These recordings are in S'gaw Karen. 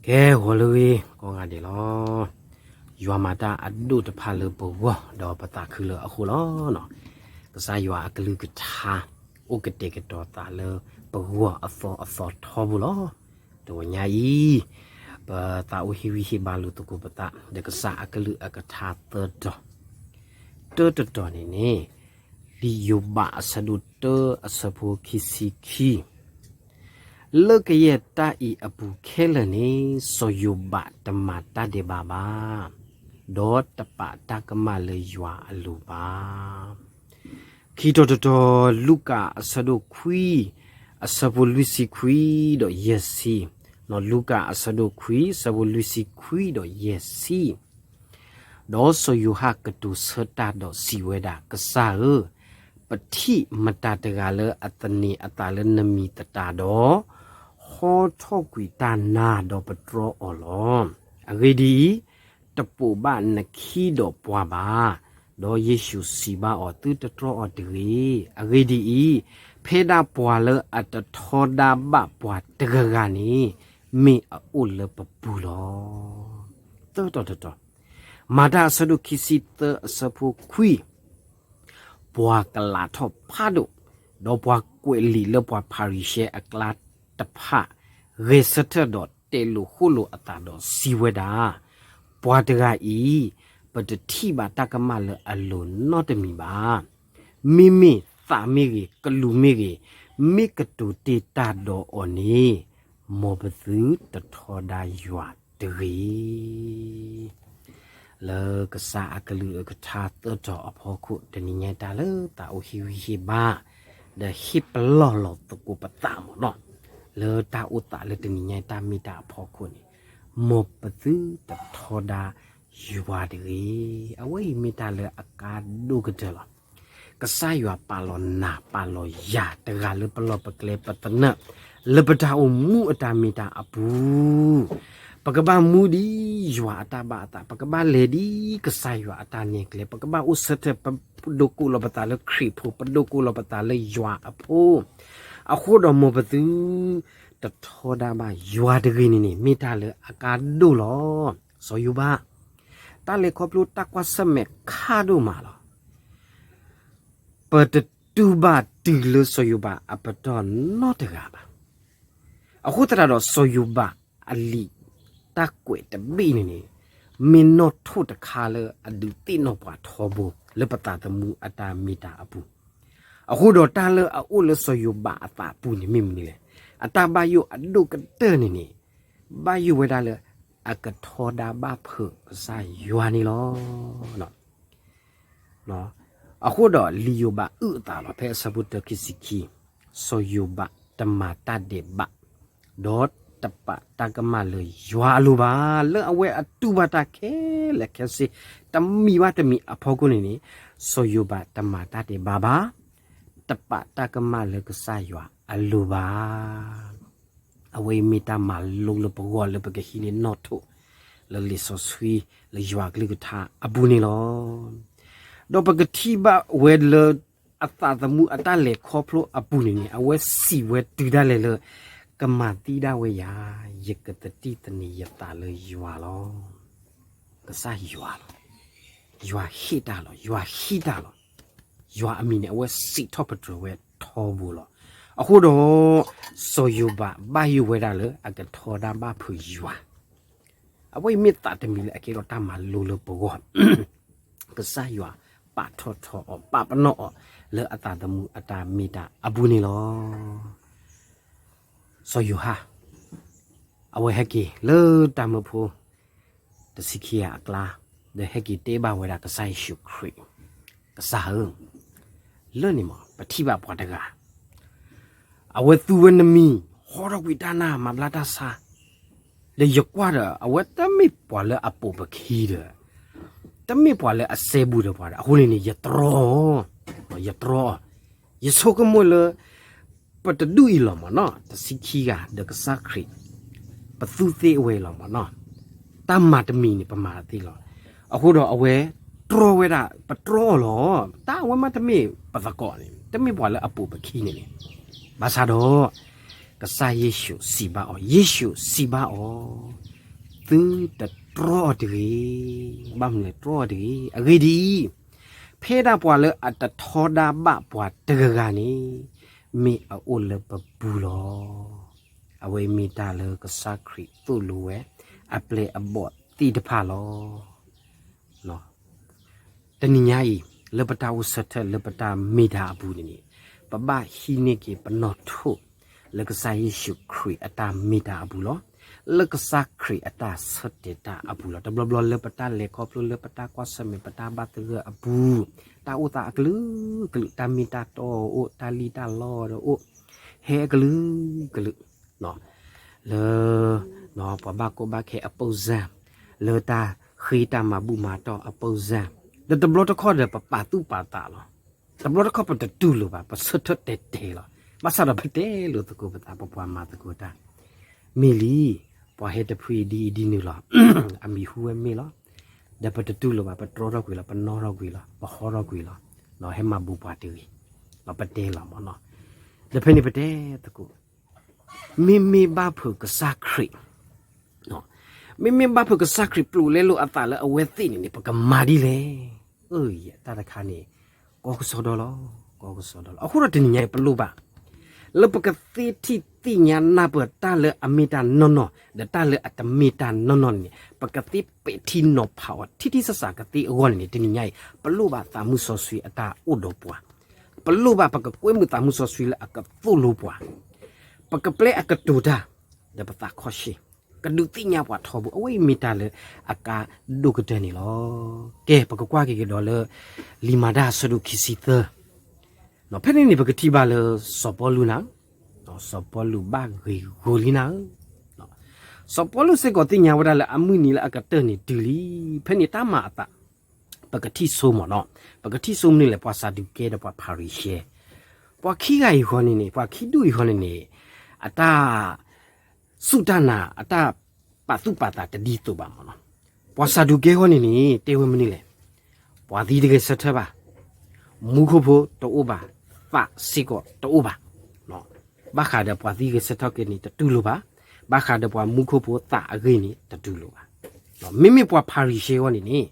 ကဲ ဂီၤလၢအဂ့ၤ ကိးဂၤဒဲးလီၤ. ယွၤမၤတၢ်အဒိၣ်တဖၣ်လၢပဂီၢ် ဒီးပသးခုလၢအဃိလီၤ. ကစၢ်ယွၤအကလုၢ်ကထါ အိၣ်ကတဲာ်ကတီၤသးလၢပဂီၢ်အသီအသီထီဘိလီၤ. တဝီညါအံၤ ပသးအိၣ်ဟ့ၣ်ဂံၢ်ဟ့ၣ်ဘါလိာ်သကိးပသး ဒီးကစၢ်အကလုၢ်အကထါသၢတီၤ, တၢတတီၤန့ၣ်န့ၣ် လံာ်ယိၤဘးအဆၢဒိၣ်တၢအဆၢဖိခံဆံခံ လၢကယဲၢ်တၢ်အံၤအပူၤခဲလၢာ်န့ၣ် စီၤယိၤဘးတမၤတၢ်ဒဲးဘးဘၣ်, ဒီးတပာ်တၢ်ကမၣ်လၢယွၤအလိၤဘၣ်. ခံတီၤတတီၤ လူၤကၣ်အဆၢဒိၣ်ခွံ အဆၢဖိလွံၢ်ဆံခွံဒီးယဲၢ်ဆံ, လူၤကၣ်အဆၢဒိၣ်ခွံ အဆၢဖိလွံၢ်ဆံခွံဒီးယဲၢ်ဆံ ဒီးစီၤယိၤဟၣ်ကတိၤဆၢတၢ်ဒီးစံးဝဲဒၣ်, ကစၢ်ဧၢ, ပထံၣ်မတၤတဂၤလၢအသန့ၤအသးလၢနမံၤသတးဒီး, ဟီထီၣ်ကွံာ်တၢ်နါဒီးပတြီအီၤလီၤ. အဂ့ၢ်ဒ်အံၤ, တပိာ်ဘၣ်နခံဒီးပှၤဘၣ်. ဒီးယ့ၣ်ၡူးစံးဘၣ်အီၤ, သုတတြီအီၤတဂ့ၤ. အဂ့ၢ်ဒ်အံၤ, ဖဲဒၣ်ပှၤလၢအတထီဒါဘၣ်ပှၤတဂၤဂၤန့ၣ် မ့ၢ်အအိၣ်လၢပပူၤလီၤ. သၢတီၤတတီၤ, မၤတၢ်အဆၢဒိၣ်ခံဆံသၢအဆၢဖိခွံ, ပှၤကလးထီၣ်ဖးဒိၣ်, ဒီးပှၤကွဲးလံာ်လၢပှၤဖၤရံၤၡဲအကျါတဖၣ် ဂဲၤဆၢထၢၣ်ဒီးတဲာ်လိာ်ဃိလိာ်အသးဒီးစံးဝဲဒၣ်, ပှၤတဂၤအံၤ ပတထံၣ်ဘၣ်တၢ်ကမၣ်လၢအလိၤနီတမံၤဘၣ်. မ့မ့ၢ်သးမ့ၢ်ဂ့ၤ, ကလူးမ့ၢ်ဂ့ၤ, မ့ၢ်ကတိၤတ့ၢ်တၢ်ဒီးအီၤန့ၣ်, မ်ပသုတထီဒါယွၤတဂ့ၤ. လၢကစၢ်အကလုၢ်အကထါသၢတီၤအဖီခိၣ် တနံၤညါတၢ်လၢသးအိၣ်ဟ့ၣ်ဂံၢ်ဟ့ၣ်ဘါ, ဒီးဟ့ၣ်ပလီၢ်လီၤသကိးပသးမ့ၢ်နီၤ, လၢတၢ်အိၣ်သးလၢတနံၤညါတၢ်မ့ၢ်တၢ်အဖီခိၣ်န့ၣ်, မ်ပသုတထီဒါယွၤတဂ့ၤ. အဝဲအံၤမ့ၢ်တၢ်လၢအကါဒိၣ်ကတၢၢ်လီၤ. ကစၢ်ယွၤပာ်လီၤနၤပာ်လီၤယၤတဂၤလၢပလီၢ်ပကျဲပသနၢၣ်, လၢပတၢ်အိၣ်မူအတၢ်မ့ၢ်တၢ်အပူၤ, ပကဘၣ်မူဒ်ယွၤအတၢ်ဘၣ်အသး, ပကဘၣ်လဲၤဒ်ကစၢ်ယွၤအတၢ်နဲၣ်ကျဲ, ပကဘၣ်အိၣ်ဆၢထၢၣ်, ပဒိးကိးလီၤပသးလၢခရံာ်ဖိ, ပဒိးကိးလီၤပသးလၢယွၤအဖိ, အဃိဒီးမ်ပသုတထီဒါဘၣ်ယွၤတဂ့ၤန့ၣ်န့ၣ် မ့ၢ်တၢ်လၢအကါဒိၣ်လီၤ. စီၤယိၤဘး, တၢ်လဲၤခီဖျိတၢ်ကွၢ်ဆၢၣ်မဲာ်ခါဒိၣ်မးလီၤ. ပတတူၢ်ဘၣ်တုၤလၢစီၤယိၤဘးအပတီၢ်နီတဂၤဘၣ်. အဃိသတးဒီးစီၤယိၤဘးအလံာ်တၢ်ကွဲးတဘ့ၣ်န့ၣ်န့ၣ်, မ့ၢ်နီၣ်ထိၣ်တခါလၢအဒုးသ့ၣ်နီၣ်ပှၤထီဘိလၢပသးသမူအတၢ်မ့ၢ်တၢ်အပူၤ, အဃိဒီးတၢ်လၢအအိၣ်လၢစီၤယိၤဘးအသးအပူၤန့ၣ်မ့ၢ်မနုၤလဲၣ်. အတၢ်ဘၣ်ယိၣ်အဒိၣ်ကတၢၢ်န့ၣ်န့ၣ်, ဘၣ်ယိၣ်ဝဲဒၣ်လၢအကထီဒါဘၣ်ဖုးကစၢ်ယွၤန့ၣ်လီၤ. အဃိဒီးလံာ်ယိၤဘးအုၣ်အသးလီၤ ဖဲအဆၢဖိတၢခံဆံခံ, စီၤယိၤဘးတမၤတၢ်ဒဲးဘး, ဒီးတပာ်တၢ်ကမၣ်လၢယွၤအလိၤဘၣ်. လၢအဝဲအတူၢ်ဘၣ်တၢ်ခဲလၢာ်ခဲဆ့ တမံၤဘၣ်တမံၤအဖီခိၣ်န့ၣ်န့ၣ်, စီၤယိၤဘးတမၤတၢ်ဒဲးဘးဘၣ်, တပာ်တၢ်ကမၣ်လၢကစၢ်ယွၤအလိၤဘၣ်. အဝဲအံၤမ့ၢ်တၢ်မၤလိလၢပဂီၢ်လၢပကဟံးန့ၢ်နီၣ်ထိၣ် လၢလံာ်စီဆှံ လၢယွၤအကလုၢ်ကထါအပူၤန့ၣ်လီၤ. ဒီးပကထံၣ်ဘၣ်ဝဲလၢ အသးသမူအတၢ်လဲၤခီဖျိအပူၤန့ၣ်န့ၣ် အဝဲစံးဝဲတုၤဒၣ်လဲာ်လၢ ကမၤသံဒၣ်ဝဲယၤ, ယကသတံၢ်သန့ၤယသးလၢယွၤလီၤ. ကစၢ်ယွၤလီၤ. ယွၤဟ့ၣ်တၢ်လီၤ. ယွၤဟံးတၢ်လီၤ. ယွၤအမံၤန့ၣ် အဝဲစံးထီၣ်ပတြၢၤဝဲထီဘိလီၤ. အဃိဒီး စီၤယိၤဘးဘၣ်ယိၣ်ဝဲဒၣ်လၢအကထီဒါဘၣ်ဖုးယွၤ အဝဲအံၤမ့ၢ်သးတမံၤလၢအကဲထီၣ်တၢ်မၤလိလၢပဂီၢ်, ကစၢ်ယွၤပာ်ထီၣ်ထီအီၤ ပာ်ပနီၣ်အီၤ လၢအသးသမူအတၢ်မ့ၢ်တၢ်အပူၤန့ၣ်လီၤ. စီၤယိၤဟၣ် အဝဲဟဲက့ၤလၢတၢ်မၢဖိ တဆံခံဂၤအကျါ, ဒီးဟဲက့ၤတဲဘၣ်ဝဲဒၣ်ကစၢ်ယ့ၣ်ၡူးခရံာ်, ကစၢ်ဧၢ, လၢန့ၣ်မ့ၢ် ပထံၣ်ဘၣ်ပှၤတဂၤ အဝဲသူဝဲနမံၤ ဟီထီၣ်ကွံာ်တၢ်နါ မၤဘျါတၢ်ဆါ, ဒီးယကွၢ်ဒီး အဝဲတမ့ၢ်ပှၤလၢအပိာ်ပခံဒီး တမ့ၢ်ပှၤလၢအစဲဘူးဒီးပှၤဒီး အဃိန့ၣ်န့ၣ် ယတြီအီၤ, ယတြီအီၤ, ယဆိကမိၣ်လၢ ပတဒူၣ်အံၤလီၤမ့ၢ်နီၤ, တဆံခံဂၤဒီးကစၢ်ခရံာ် ပသူသ့အဝဲအံၤလီၤမ့ၢ်နီၤ, တၢ်မၤတမံၤန့ၣ် ပမၤသ့လီၤ. အဃိဒီးအဝဲ တြီဝဲဒၣ် ပတြီအီၤလီၤ. တၢ်အဝဲမ့တမ့ၢ်ပသကိးန့ၣ် တမ့ၢ်ပှၤလၢအပိာ်ပခံန့ၣ်န့ၣ်, ဘၣ်ဆၣ်ဒီး ကစၢ်ယ့ၣ်ၡူးစံးဘၣ်အီၤ, ယ့ၣ်ၡူးစံးဘၣ်အီၤ သုတတြီအီၤတဂ့ၤ. ဘၣ်မနုၤလဲၣ်တြီအီၤတဂ့ၤ. အဂ့ၢ်ဒ်အံၤ, ဖဲဒၣ်ပှၤလၢအတထီဒါဘၣ်ပှၤတဂၤဂၤန့ၣ်, မ့ၢ်အအိၣ်လၢပပူၤလီၤ. အဝဲမ့ၢ်တၢ်လၢကစၢ်ခရံာ်သိၣ်လိဝဲ အပျဲၢ်အဘီၣ်သ့ၣ်တဖၣ်လီၤ. တနံၤညါအံၤ, လၢပတၢ်အိၣ်ဆၢထၢၣ်လၢပတၢ်မ့ၢ်တၢ်အပူၤန့ၣ်န့ၣ်, ပဘၣ်ဟံးန့ၢ်က့ၤပနီၣ်ထိၣ် လၢကစၢ်ယ့ၣ်ၡူးခရံာ်အတၢ်မ့ၢ်တၢ်အပူၤလီၤ. လၢကစၢ်ခရံာ်အတၢ်ဆၢတဲာ်တၢ်အပူၤလီၤ. တဘျီဘျီလၢပတၢ်လဲၤခီဖျိလၢပတၢ်ကွၢ်ဆၢၣ်မဲာ်ပတၢ်ဘၣ်သဂၢၢ်အပူၤ, တၢ်အိၣ်သးအကလုာ်ကလုာ်, တၢ်မ့ၢ်တၢ်တီအိၣ်, တၢ်လံၣ်တၢ်လီဒီးအိၣ်, ဟဲအကလုာ်ကလုာ် လၢ ပှၤဘၣ်ကီဘၣ်ခဲအပူၤစၢ်, လၢတၢ်ဃ့တၢ်မၤဘူၣ်မၤတီၢ်အပူၤစၢ်, ဒီးတဘျီတခီၣ်ဒီးပပာ်သူၣ်ပာ်သးလီၤ. တဘျီတခီၣ်ပတတူၢ်လိာ်ဘၣ်, ပဆၢထၢၣ်တဲာ်တဲာ်လီၤ. ဘၣ်ဆၣ်ဒီးပတဲလိာ်သကိးပသး, ပပှၤမၤသကိးတၢ်, မ့ၢ်လံ, ပှၤဟဲတဖုအံၤဒ်အံၤဒ်နုၤလီၤ. အမံၤဟူဝဲမ့ၢ်လီၤ. ဒီးပတတူၢ်လိာ်ဘၣ်, ပတြီထီၣ်ကွံာ်လီၤ, ပနီၣ်ထီၣ်ကွံာ်လီၤ, ပဟီထီၣ်ကွံာ်လီၤ, ဟဲမၤဘူးပှၤတဂ့ၤ, ပတဲလီၤမ့ၢ်နီၤ. ဒီးဖဲန့ၣ်ပတဲသကိး, မ့မ့ၢ်ဘၣ်ဖုးကစၢ်ခရံာ်, မ့မ့ၢ်ဘၣ်ဖုးကစၢ်ခရံာ် ပျိးလဲလိာ်အသးလၢအဝဲသ့ၣ်န့ၣ်န့ၣ် ပကမၤဒ်လဲၣ်. အၢ ယတၢ်တခါန့ၣ် ကီကစီဒီလီၤ, ကီကစီဒီလီၤ. အဃိဒီးတနံၤညါအံၤ ပလိၣ်ဘၣ် လၢပကသ့ထံၣ်သ့ၣ်ညါနၢ်ပၢၢ်တၢ်လၢအမ့ၢ်တၢ်နီၢ်နီၢ် ဒီးတၢ်လၢအတမ့ၢ်တၢ်နီၢ်နီၢ်န့ၣ်န့ၣ် ပကသ့ပဲာ်ထံနီၤဖးအီၤ ထံထံဆးဆးကသ့အဂီၢ်န့ၣ်န့ၣ် တနံၤညါအံၤ ပလိၣ်ဘၣ်သးမုၢ်စီဆှံအတၢ်အိၣ်ဒီးပှၤ, ပလိၣ်ဘၣ်ပကကွဲမုာ်သးမုၢ်စီဆှံလၢအကသိၣ်လိပှၤ, ပကပျဲအကတိၤတၢ် ဒီးပသးခီၣ်ရှ့ၣ်, ကဒုးသ့ၣ်ညါပှၤထီဘိ, အဝဲအံၤမ့ၢ်တၢ်လၢအကါဒိၣ်ကတၢၢ်န့ၣ်လီၤ. ကဲ ပကကွၢ်က့ၤကဒီးလၢ လံာ်မၤတၢ်အဆၢဒိၣ်ခံဆံသၢ, ဖဲန့ၣ်န့ၣ် ပကထံၣ်ဘၣ်လၢစီၤပီလူးနၤ, စီၤပီလူးဘၣ်ဂ့ၢ်ဂီၤလံနၤဧၢ, စီၤပီလူးစ့ၢ်ကီးသ့ၣ်ညါဝဲဒၣ်လၢအမုၢ်နံၤလၢအကတၢၢ်န့ၣ်တုၤလံ, ဖဲန့ၣ်တၢ်မၤအသး ပကထံၣ်ဆိမ့ၢ်နီၤ, ပကထံၣ်ဆိမနုၤလဲၣ်, ပှၤစၤဒူးကဲဒီးပှၤဖၤရံၤၡဲ, ပှၤခံဂၤအံၤဃီန့ၣ်န့ၣ်, ပှၤခံဒူၣ်အံၤဃီန့ၣ်န့ၣ်, အတၢ်စူၢ်တၢ်နာ် အတၢ်ပာ်သူၣ်ပာ်သးတဒ်သိးဘၣ်မ့ၢ်နီၤ. ပှၤစၤဒူးကဲဃီန့ၣ်န့ၣ် တဲဝဲမနုၤလဲၣ်, ပှၤသံတဂဲၤဆၢထၢၣ်ဘၣ်, မူခိၣ်ဖိတအိၣ်ဘၣ်, သးစ့ၢ်ကီးတအိၣ်ဘၣ်, ဘၣ်ဃးဒီးပှၤသံဂဲၤဆၢထၢၣ်က့ၤန့ၣ် တတူၢ်လိာ်ဘၣ်, ဘၣ်ဃးဒီးပှၤမူခိၣ်ဖိသးအဂ့ၢ်န့ၣ် တတူၢ်လိာ်ဘၣ်. မ့မ့ၢ်ပှၤဖၤရံၤၡဲဃီန့ၣ်န့ၣ်,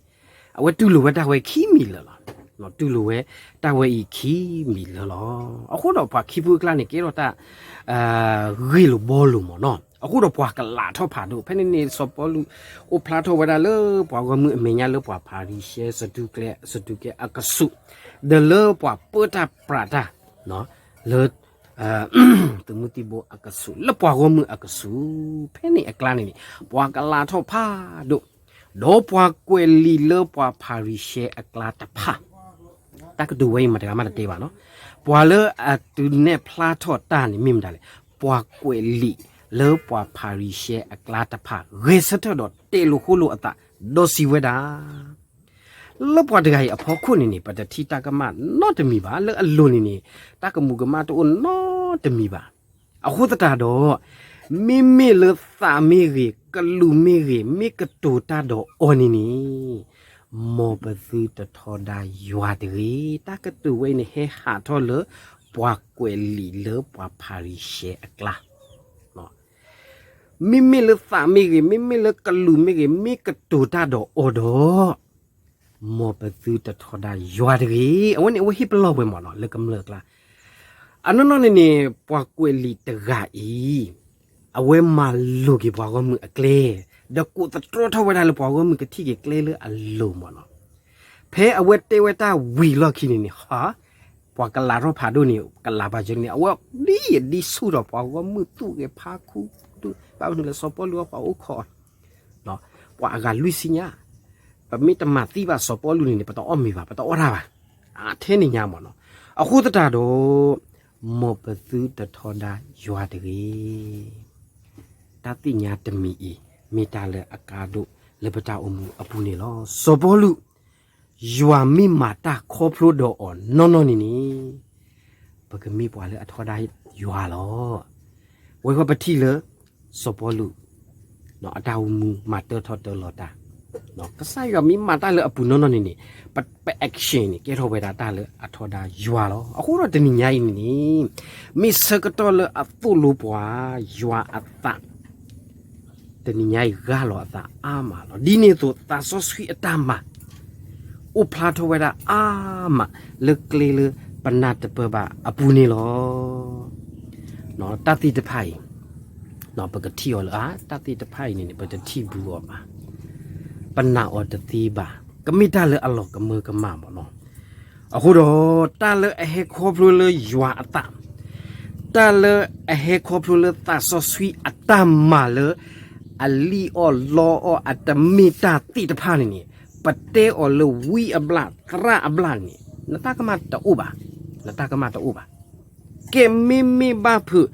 အဝဲတူၢ်လိာ်ဝဲတၢ်ဝဲခံမံၤလၢာ်လီၤ. တူၢ်လိာ်ဝဲတၢ်ဝဲအံၤခံမံၤလၢာ်လီၤ. အဃိဒီးပှၤခံဖုအကျါန့ၣ် ကဲထီၣ်တၢ် ဂ့ၢ်လိာ်ဘှီလိာ်မ့ၢ်နီၤ. အဃိဒီးပှၤကလးထီၣ်ဖးဒိၣ်, ဖဲန့ၣ်န့ၣ် စီၤပီလူးအိၣ်ဖျါထီၣ်ဝဲဒၣ်လၢပှၤဂီၢ်မုၢ်အမဲာ်ညါလၢပှၤဖၤရံၤၡဲ, စဒူးကဲအကဆူး, ဒီးလၢပှၤပၢတၢ်ပြးတၢ် လၢ သုးမုၢ်သံၣ်ဘိအကဆူး, လၢပှၤဂီၢ်မုၢ်အကဆူး, ဖဲန့ၣ်အကျါန့ၣ်န့ၣ် ပှၤကလးထီၣ်ဖးဒိၣ်, ဒီးပှၤကွဲးလံာ်လၢပှၤဖၤရံၤၡဲအကျါတဖၣ်, တၢ်ကတိၤဝဲအံၤမတၤတဂၤမးတတဲဘၣ်နီၤ, ပှၤလၢအတုၤနဲၣ်ဖျါထီၣ်တၢ်န့ၣ်မ့ၢ်မတၤလဲၣ်, ပှၤကွဲးလံာ်လၢပှၤဖၤရံၤၡဲအကျါတဖၣ် ဂဲၤဆၢထၢၣ်ဒီးတဲလိာ်ဃိလိာ်အသး, ဒီးစံးဝဲဒၣ် လၢပှၤတဂၤအံၤအဖီခိၣ်န့ၣ်န့ၣ် ပတထံၣ်တၢ်ကမၣ်နီတမံၤဘၣ်, လၢအလိၤန့ၣ်န့ၣ် တၢ်ကမူၤကမၣ်တအိၣ်နီတမံၤဘၣ်. အဃိသတးဒီး မ့မ့ၢ်လၢသးမ့ၢ်ဂ့ၤ, ကလူးမ့ၢ်ဂ့ၤ, မ့ၢ်ကတိၤတၢ်ဒီးအီၤန့ၣ်န့ၣ်, မ်ပသုတထီဒါယွၤတဂ့ၤ. တၢ်ကတိၤဝဲအံၤန့ၣ် ဟဲဟးထီၣ်လၢပှၤကွဲးလံာ်လၢပှၤဖၤရံၤၡဲအကျါ မ့မ့ၢ်လၢသးမ့ၢ်ဂ့ၤ, မ့မ့ၢ်လၢကလူးမ့ၢ်ဂ့ၤ, မ့ၢ်ကတိၤတၢ်ဒီးအီၤဒီး, မ်ပသုတထီဒါယွၤတဂ့ၤ. အဝဲန့ၣ် အဝဲဟ့ၣ်ပလီၢ်ဝဲမ့ၢ်နီၤ လၢကမျၢၢ်အကျါ. အနီၢ်နီၢ်န့ၣ်န့ၣ် ပှၤကွဲးလံာ်တဂၤအံၤ, အဝဲမၤလိာ်က့ၤပှၤဂီၢ်မုၢ်အကျဲ, ဒီးကိးသတြီထီၣ်ဝဲဒၣ်လၢပှၤဂီၢ်မုၢ်ကထံၣ်က့ၤကျဲလၢအလိၤမ့ၢ်နီၤ. ဖဲအဝဲတဲဝဲတၢ်ဝံၤလီၢ်ခံန့ၣ်န့ၣ် ဟါ, ပှၤကလးထီၣ်ဖးဒိၣ်န့ၣ် ကလးဘၣ်ယဲန့ၣ် အဝဲဒ်အဒ်ဆူၣ်ထီၣ် ပှၤဂီၢ်မုၢ်သူၣ်ဂဲၤဖးခူ, ဘၣ်မနုၤလဲၣ် စီၤပီလူးအပှၤအိၣ်ခိး, ပှၤအဂၤလွံၢ်ဆံညါ, ပမ့ၢ်တမၤသံဘၣ်စီၤပီလူးန့ၣ်န့ၣ် ပတအီၣ်မ့ၤဘၣ်, ပတအီၣ်တၢ်ဘၣ်, အထဲန့ၣ်ညါမ့ၢ်နီၤ. အဃိသတးဒီး, မ်ပသုတထီဒါယွၤတဂ့ၤ. တၢ်သ့ၣ်ညါတမံၤအံၤ မ့ၢ်တၢ်လၢအကါဒိၣ်လၢပတၢ်အိၣ်မူအပူၤန့ၣ်လီၤ. စီၤပီလူး, ယွၤမ့ၢ်မၤတၢ်ခီဖျိဒီးအီၤနီၢ်နီၢ်န့ၣ်န့ၣ်, ပကမ့ၢ်ပှၤလၢအထီဒါယွၤလီၤ. ဝဲဃီပထံၣ်လၢ စီၤပီလူး အတၢ်အိၣ်မူမၤတၢထီၣ်တၢလီၤတၢ်, ကစၢ်ယွၤမ့ၢ်မၤတၢ်လၢအပူၤနီၢ်နီၢ်န့ၣ်န့ၣ်, ပ action န့ၣ် ကဲထီၣ်ဝဲဒၣ်တၢ်လၢအထီဒါယွၤလီၤ. အဃိဒီးတနံၤညါအံၤန့ၣ်န့ၣ်, မ့ၢ်ဆၢကတီၢ်လၢအသိၣ်လိပှၤယွၤအသး, တ တနံၤညါအံၤဂၢ်လီၤအသးအါမးလီၤ. ဒ်န့ၣ်အသိး သးစီဆှံအတၢ်မၤ အိၣ်ဖျါထီၣ်ဝဲဒၣ်အါမး လၢကျဲလၢပနၢ်တပၢၢ်ဘၣ်အပူၤန့ၣ်လီၤ. တၢ်သ့ၣ်တဖၣ်အံၤ ပကထံၣ်အီၤလၢ အါ တၢ်သ့ၣ်တဖၣ်အံၤန့ၣ်န့ၣ် ပတထံၣ်ဘူးအီၤဘၣ်, ပနာ်အီၤတသ့ဘၣ်, ကမ့ၢ်တၢ်လၢအလီၤကမၢကမၣ်မးလီၤ. အဃိဒီး တၢ်လၢအဟဲခီဖျိလၢယွၤအသး, တၢ်လၢအဟဲခီဖျိလၢသးစီဆှံအတၢ်မၤလၢ အလံၣ်အီၣ်လီအီၣ်အတမ့ၢ်တၢ်သ့ၣ်တဖၣ်န့ၣ်န့ၣ်, ပတဲအီၤလၢဝံအဘျၣ်သရၣ်အဘျၣ်န့ၣ် နတၢ်ကမၣ်တအိၣ်ဘၣ်, နတၢ်ကမၣ်တအိၣ်ဘၣ်. ကဲ မ့မ့ၢ်ဘၣ်ဖုး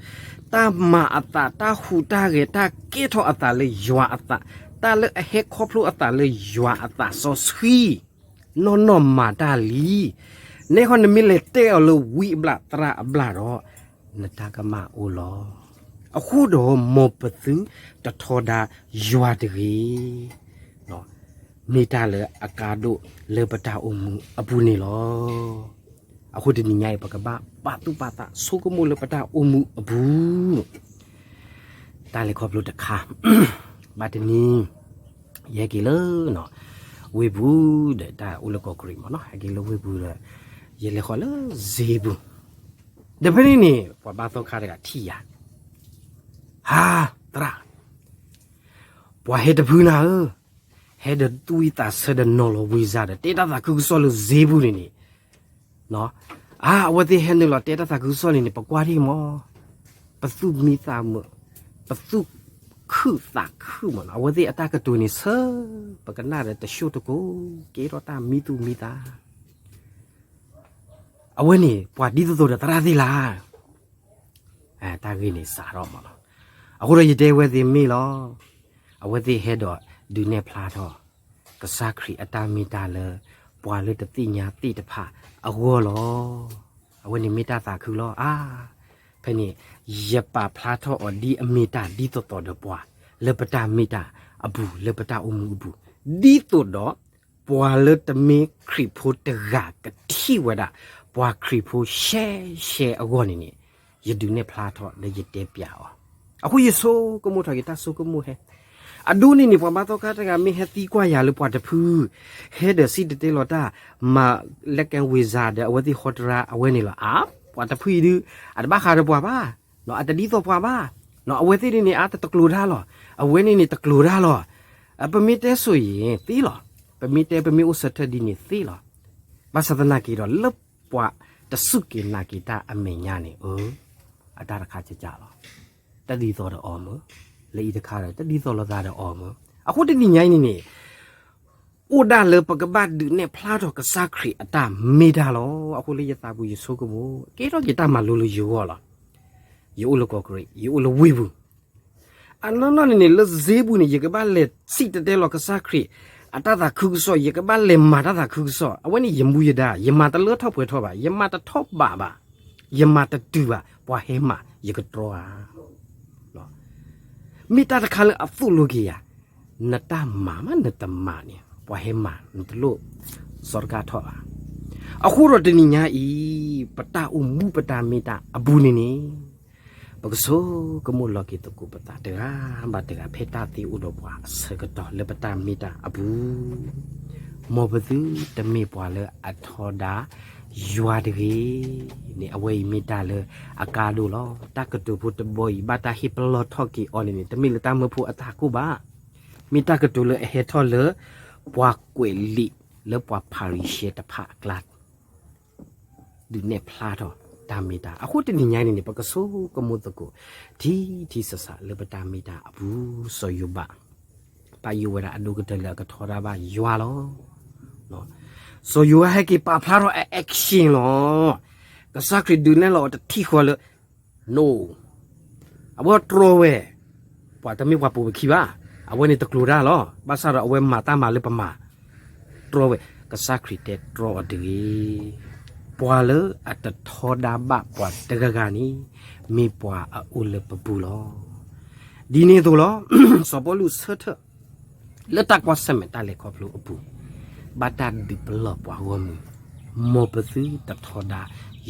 တၢ်မၤအသး တၢ်ဟူးတၢ်ဂဲၤ တၢ်ကဲထီၣ်အသးလၢယွၤအသး, တၢ်လၢအဟဲခီဖျိအသးလၢယွၤအသးစီဆှံ နီၢ်နီၢ်မၤတၢ်လံ. နဲဃီနမ့ၢ်လဲၤတဲအီၤလၢဝံအဘျၣ်သရၣ်အဘျၣ်ဒီး နတၢ်ကမၣ်အိၣ်လီၤ. အဃိဒီး မ်ပသုတထီဒါယွၤတဂ့ၤ, မ့ၢ်တၢ်လၢအကါဒိၣ်လၢပတၢ်အိၣ်မူအပူၤန့ၣ်လီၤ. အဃိတနံၤညါအံၤ ပကဘၣ်ပာ်သူၣ်ပာ်သးဆိကမိၣ်လၢပတၢ်အိၣ်မူအပူၤ တၢ်လဲၤခီဖျိတခါ, ဘၣ်တနံၤ ယဟဲက့ၤလၢ ဝ့ၢ်ပူၤဒီး တၢ်အိၣ်လၢကီၢ်ကရံးမးနီၤ, ဟဲက့ၤလၢဝ့ၢ်ပူၤဒီး ယလဲၤဃီၤလၢစ့ပူၤ, ဒီးဖဲန့ၣ်န့ၣ် ပှၤဘါသီခါတဂၤထံၣ်ယၤ, ဟါ, သရၣ်, ပှၤဟဲတဖုနၤဧၢ, ဟဲဒီးသူၣ်ဝံၣ်သးဆၢဒီးနီၤလီၤဝံၤစါဒီး တဲတၢ်သးခုကစီၣ်လၢစ့ပူၤန့ၣ်န့ၣ် အါ အဝဲသ့ၣ်ဟဲနုာ်လီၤတဲတၢ်သးခုကစီၣ်န့ၣ်န့ၣ် ပကွၢ်ထံၣ်မး, ပသူၣ်မံသးမုာ်, ပသူၣ်ခုသးခုမးနီၤ, အဝဲသ့ၣ်အတၢ်ကတိၤန့ၣ်ဆၢ ပကနၣ်ဒီးတဆိၣ်တကိး, ကဲထီၣ်တၢ်မံသူၣ်မံသး အဝဲန့ၣ် ပှၤဒ်သိးသိးဒီးသရၣ်သ့ၣ်လၢ်, တၢ်ဂ့ၢ်န့ၣ်စးထီၣ်မးလီၤ. အဃိဒီးယတဲဝဲသ့ၣ်မ့ၢ်လီၤ, အဝဲသ့ၣ်ဟဲဒီးဒုးနဲၣ်ဖျါထီၣ် ကစၢ်ခရံာ်အတၢ်မ့ၢ်တၢ်လၢ ပှၤလၢတသ့ၣ်ညါသ့ၣ်တဖၣ်အဂီၢ်လီၤ. အဝဲန့ၣ်မ့ၢ်တၢ်သးခုလီၤ. အါ, ဖဲန့ၣ် ယပာ်ဖျါထီၣ်အီၤဒ်အမ့ၢ်တၢ်ဒ်သိးသိးဒီးပှၤ လၢပတၢ်မ့ၢ်တၢ်အပူၤ လၢပတၢ်အိၣ်မူအပူၤ, ဒ်သိးဒီး ပှၤလၢတမ့ၢ်ခရံာ်ဖိတဂၤကထံၣ်ဝဲဒၣ် ပှၤခရံာ်ဖိရှဲရှဲအဂီၢ်န့ၣ်န့ၣ် ယဒုးနဲၣ်ဖျါထီၣ်လၢယတဲပျးအီၤ, အဃိယဆိကမိၣ်ထီၣ် ယတၢ်ဆိကမိၣ်ဟဲ, အဒိန့ၣ်န့ၣ် ပှၤဘါသီခါတဂၤမ့ၢ်ဟဲသံကွၢ်ယၤလၢပှၤတဖု ဟဲဒီးစံၣ်တဲၤတဲလီၤတၢ် မၤလဲၤကဲဝ့ၤစၤဒီး အဝဲသ့ၣ်ဟီတရါအဝဲန့ၣ်လီၤ. အါ, ပှၤတဖုအံၤဒုး အတဘၣ်ဃးဒီးပှၤဘၣ်, အတဒ်သိးပှၤဘၣ်, အဝဲသ့ၣ်န့ၣ်န့ၣ် အါ တတကျိၤတၢ်လီၤ, အဝဲန့ၣ်န့ၣ်တကျိၤတၢ်လီၤ. ပမ့ၢ်တဲဆိၣ်အံၤသ့လီၤ, ပမ့ၢ်တဲ ပမ့ၢ်အိၣ်ဆၢထၢၣ်ဒ်န့ၣ်သ့လီၤ. ဘၣ်ဆၣ်သနာ်က့ဒီး လၢပှၤတစူၢ်က့ၤနာ်က့ၤတၢ်အမဲာ်ညါန့ၣ် အၢ အတၢ်တခါကကၢ်လီၤ. တဒ်သိးဒီးအီၤမး, လၢအံၤတခါဒီး တဒ်သိးလိာ်သးဒီးအီၤမး. အဃိတနံၤညါအံၤန့ၣ်န့ၣ် အိၣ်ဒၣ်လၢပကဘၣ်ဒုးနဲၣ်ဖျါထီၣ်ကစၢ်ခရံာ်အတၢ်မ့ၢ်တၢ်လီၤ. အဃိလၢယသးပူၤယဆိကမိၣ် ကဲထီၣ်ယတၢ်မၤလိလၢယဂီၢ်လီၤ. ယအိၣ်လၢကီၢ်ကရံး, ယအိၣ်လၢဝ့ၢ်ပူၤ, အနီၢ်နီၢ်န့ၣ်န့ၣ် လၢစ့ပူၤန့ၣ် ယကဘၣ်လဲၤစံၣ်တဲၤတဲလီၤကစၢ်ခရံာ် အတၢ်သးခုကစီၣ်, ယကဘၣ်လဲၤမၤတၢ်သးခုကစီၣ်. အဝဲန့ၣ်ယမူယဒါ, ယမၤတလၢထီၣ်ပှဲၤထီၣ်ဘၣ်, ယမၤတထီၣ်ဘးဘၣ်, ယမၤတတုၤဘၣ်, ပှၤဟဲမၤ ယကတြီဧါ. မ့ၢ်တၢ်တခါလၢအသိၣ်လိက့ၤယၤ, နတၢ်မၤမးနတမၤန့ၣ် ပှၤဟဲမၤ နတလိၣ်စီတကၢ်ထီၣ်ဘၣ်. အဃိဒီးတနံၤညါအံၤ ပတၢ်အိၣ်မူပတၢ်မ့ၢ်တၢ်အပူၤန့ၣ်န့ၣ် ပကဆိကမိၣ်လီၤက့ၤသကိးပသးတဂၤဘၣ်တဂၤ ဖဲတၢ်သ့အိၣ်ဒီးပှၤအဆၢကတီၢ်လၢပတၢ်မ့ၢ်တၢ်အပူၤ, မ်ပသုတမ့ၢ်ပှၤလၢအထီဒါယွၤတဂ့ၤန့ၣ် အဝဲအံၤမ့ၢ်တၢ်လၢအကါဒိၣ်လီၤ. တၢ်ကတိၤဖိတဘီအံၤ ဘၣ်တၢ်ဟ့ၣ်ပလီၢ်ထီၣ်က့ၤအီၤန့ၣ်န့ၣ် တမ့ၢ်လၢတၢ်မၢဖိအတၢ်ကိၢ်ဘၣ်, မ့ၢ်တၢ်ကတိၤလၢအဟဲထီၣ်လၢ ပှၤကွဲးလံာ်လၢပှၤဖၤရံၤၡဲတဖၣ်အကျါ ဒုးနဲၣ်ဖျါထီၣ်တၢ်မ့ၢ်တၢ်. အဃိတနံၤညါန့ၣ်န့ၣ် ပကဆိကမိၣ်သကိး ထံထံဆးဆးလၢပတၢ်မ့ၢ်တၢ်အပူၤ စီၤယိၤဘး ပာ်ယိၣ်ဝဲဒၣ်အဒိၣ်ကတၢၢ်လၢအကထီဒါဘၣ်ယွၤလီၤ. စီၤယိၤဟၣ်ဟဲက့ၤပာ်ဖျါထီၣ်အ action လီၤ. ကစၢ်ခရံာ်ဒုးနဲၣ်လီၤအီၤတထံၣ်ဃီလၢ no အဝဲတြီဝဲ, ပှၤတမ့ၢ်ပှၤပိာ်ပခံဘၣ်, အဝဲန့ၣ်တကျိၤတၢ်လီၤ. ဘၣ်ဆၣ်ဒီးအဝဲမၤတၢ်မၤလၢပမၤ, တြီဝဲ, ကစၢ်ခရံာ်တဲတြီအီၤတဂ့ၤ. ပှၤလၢအတထီဒါဘၣ်ပှၤတဂၤဂၤန့ၣ် မ့ၢ်ပှၤအအိၣ်လၢပပူၤလီၤ. ဒ်န့ၣ်အသိးလီၤ. စီၤပီလူးဆၢထၢၣ် လၢတၢ်ကွၢ်ဆၢၣ်မဲာ်တၢ်လဲၤခီဖျိအပူၤ, ဘၣ်တၢ်ဒုးပလီၢ်ပှၤဂီၢ်မုၢ်, မ်ပသုတထီဒါ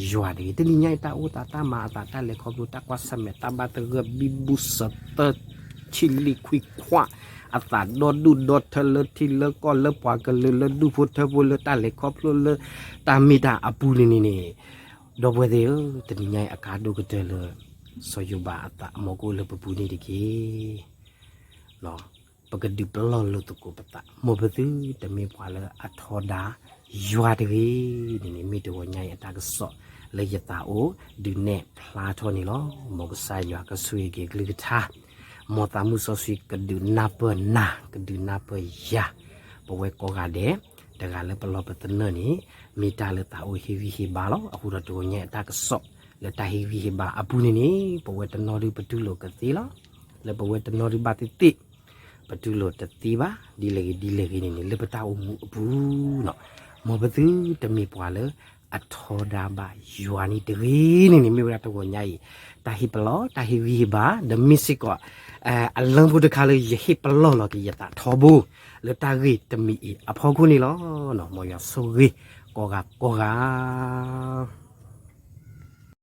ယွၤတဂ့ၤ. တနံၤညါအံၤ တၢ်အိၣ်သး တၢ်မၤအသး တၢ်လဲၤခီဖျိ တၢ်ကွၢ်ဆၢၣ်မဲာ် တၢ်ဘၣ်သဂၢၢ် ဘံဘူစၢၤသၢ ဆံးလံခွံခွး အသးဒီဒူၣ်ဒီထၢလၢထံလၢကီၢ်လၢပှၤကလုာ်လၢဒူၣ်ဖိထၢဖိလၢတၢ်လဲၤခီဖျိလၢတၢ်မ့ၢ်တၢ်အပူၤန့ၣ်န့ၣ်န့ၣ်, ဒီပုၢ်ဝဲၢ်သ့ၣ်ဧၢ, တနံၤညါအံၤအကါဒိၣ်ကတၢၢ်လၢ စီၤယိၤဘးအသး မ်ကအိၣ်လၢပပူၤန့ၣ်တက့ၢ်. ပကဒုးပလီၢ်လိာ်သကိးပသး, မ်ပသုတမ့ၢ်ပှၤလၢအထီဒါယွၤတဂ့ၤန့ၣ်န့ၣ် မ့ၢ်တဂီၤညါအံၤအတၢ်ကစီၣ်လၢယသးအိၣ်ဒုးနဲၣ်ဖျါထီၣ်န့ၣ်လီၤ. မ်ကစၢ်ယွၤကဆိၣ်ဂ့ၤက့ၤအကလုၢ်ကထါ, မ်သးမုၢ်စီဆှံကဒုးနၢ်ပၢၢ်နၤ, ကဒုးနၢ်ပၢၢ်ယၤ, ပဝဲကိးဂၤဒဲး, တဂၤလၢပလီၢ်ပသနၢၣ်န့ၣ် မ့ၢ်တၢ်လၢသးအိၣ်ဟ့ၣ်ဂံၢ်ဟ့ၣ်ဘါလီၤ. အဃိဒီးတဂီၤညါအံၤအတၢ်ကစီၣ်လၢတၢ်ဟ့ၣ်ဂံၢ်ဟ့ၣ်ဘါအပူၤန့ၣ်န့ၣ် ပဝဲတနီၤဒုးပတူၢ်လိာ်ကသ့လီၤ. လၢပဝဲတနီၤဒုးဘၣ်သ့ၣ်သ့ၣ် ပတူၢ်လိာ်တသ့ဘၣ်, ဒ်လဲၣ်ဂ့ၤဒ်လဲၣ်ဂ့ၤန့ၣ်န့ၣ် လၢပတၢ်အိၣ်မူအပူၤန့ၣ်, မ်ပသုတမ့ၢ်ပှၤလၢအထီဒါဘၣ်ယွၤန့ၣ်တဂ့ၤန့ၣ်န့ၣ် မ့ၢ်ဝဲဒၣ်တဂီၤညါအံၤ တၢ်ဟ့ၣ်ပလီၢ် တၢ်ဟ့ၣ်ဂံၢ်ဟ့ၣ်ဘါ, ဒီးမ့ၢ်စ့ၢ်ကီး အလၢဖိတခါလၢယဟ့ၣ်ပလီၢ်လီၤက့ၤယသးထီဘိ လၢတၢ်ဂ့ၢ်တမံၤအံၤအဖီခိၣ်န့ၣ်လီၤ. မ်ယွၤဆိၣ်ဂ့ၤကိးဂၤကိးဂၤ